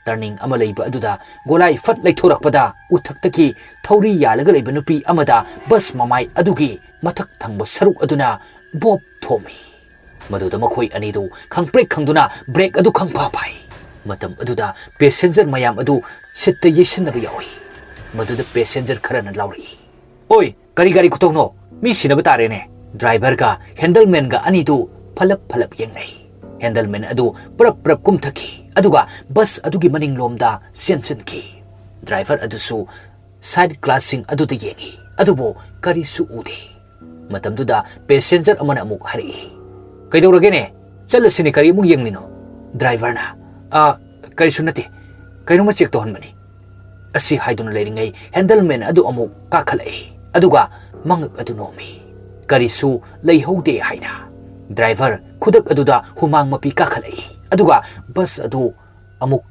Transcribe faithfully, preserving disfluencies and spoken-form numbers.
Turning ꯑꯃ ꯂꯩꯕ ꯑꯗꯨꯗ ꯒꯣꯂꯥꯏ ꯐꯠ ꯂꯩꯊꯣꯔꯛꯄꯗ ꯎꯊꯛꯇꯒꯤ ꯊꯧꯔꯤ ꯌꯥꯜꯂꯒ ꯂꯩꯕ ꯅꯨꯄꯤ ꯑꯃꯗ ꯕꯁ ꯃꯃꯥꯏ ꯑꯗꯨꯒꯤ ꯃꯊꯛ ꯊꯪꯕ ꯁꯔꯨꯛ ꯑꯗꯨꯅ ꯕꯣꯞ ꯊꯣꯝꯃꯤ꯫ ꯃꯗꯨꯗ ꯃꯈꯣꯏ ꯑꯅꯤꯗꯨ ꯈꯪꯄ꯭ꯔꯦꯛ ꯈꯪꯗꯨꯅ ꯕ꯭ꯔꯦꯛ ꯑꯗꯨ ꯈꯪꯐꯥ ꯐꯥꯏ꯫ ꯃꯇꯝ ꯑꯗꯨꯗ ꯄꯦꯁꯦꯟꯖꯔ ꯃꯌꯥꯝ ꯑꯗꯨ ꯁꯤꯠꯇ ꯌꯩꯁꯤꯟꯅꯕ ꯌꯥꯎꯏ꯫ ꯃꯗꯨꯗ ꯄꯦꯁꯦꯟꯖꯔ ꯈꯔꯅ ꯂꯥꯎꯔꯛꯏ, "ꯑꯣꯏ, ꯀꯔꯤ ꯒꯥꯔꯤ ꯈꯨꯊꯧꯅꯣ? ꯃꯤ ꯁꯤꯅꯕ ꯇꯥꯔꯦꯅꯦ!" ꯗ꯭ꯔꯥꯏꯚꯔꯒ ꯍꯦꯟꯗꯜꯃꯦꯟꯒ ꯑꯅꯤꯗꯨ ꯐꯂꯞ ꯐꯂꯞ ꯌꯦꯡꯅꯩ꯫ ꯍꯦꯟꯗꯜꯃꯦꯟ ꯑꯗꯨ ꯄ꯭ꯔꯞ ꯄ꯭ꯔꯞ ꯀꯨꯝꯊꯈꯤ, ꯑꯗꯨꯒ ꯕꯁ ꯑꯗꯨꯒꯤ ꯃꯅꯤꯡꯂꯣꯝꯗ ꯆꯦꯟꯁꯤꯟꯈꯤ꯫ ꯗ꯭ꯔꯥꯏꯚꯔ ꯑꯗꯨꯁꯨ ꯁꯥꯏꯗ ꯒ꯭ꯂꯥꯁꯁꯤꯡ ꯑꯗꯨꯗ ꯌꯦꯡꯏ, ꯑꯗꯨꯕꯨ ꯀꯔꯤꯁꯨ ꯎꯗꯦ꯫ ꯃꯇꯝꯗꯨꯗ ꯄꯦꯁꯦꯟꯖꯔ ꯑꯃꯅ ꯑꯃꯨꯛ ꯍꯥꯏꯔꯛꯏ, "ꯀꯩꯗꯧꯔꯒꯦꯅꯦ? ꯆꯠꯂꯁꯤꯅꯦ, ꯀꯔꯤ ꯑꯃꯨꯛ ꯌꯦꯡꯂꯤꯅꯣ?" ꯗ꯭ꯔꯥꯏꯚꯔꯅ, "ꯑ, ꯀꯔꯤꯁꯨ ꯅꯠꯇꯦ, ꯀꯩꯅꯣꯝꯃ ꯆꯦꯛ ꯇꯧꯍꯟꯕꯅꯤ"꯫ ꯑꯁꯤ ꯍꯥꯏꯗꯨꯅ ꯂꯩꯔꯤꯉꯩ ꯍꯦꯟꯗꯜꯃꯦꯟ ꯑꯗꯨ ꯑꯃꯨꯛ ꯀꯥꯈꯠꯂꯛꯏ, ꯑꯗꯨꯒ ꯃꯉꯛ ꯑꯗꯨ ꯅꯣꯝꯃꯤ꯫ ꯀꯔꯤꯁꯨ ꯂꯩꯍꯧꯗꯦ ꯍꯥꯏꯅ꯫ ꯗ꯭ꯔꯥꯏꯚꯔ ꯈꯨꯗꯛ ꯑꯗꯨꯗ ꯍꯨꯃꯥꯡ ꯃꯄꯤ ꯀꯥꯈꯠꯂꯛꯏ, ꯑꯗꯨꯒ ꯕꯁ ꯑꯗꯨ ꯑꯃꯨꯛ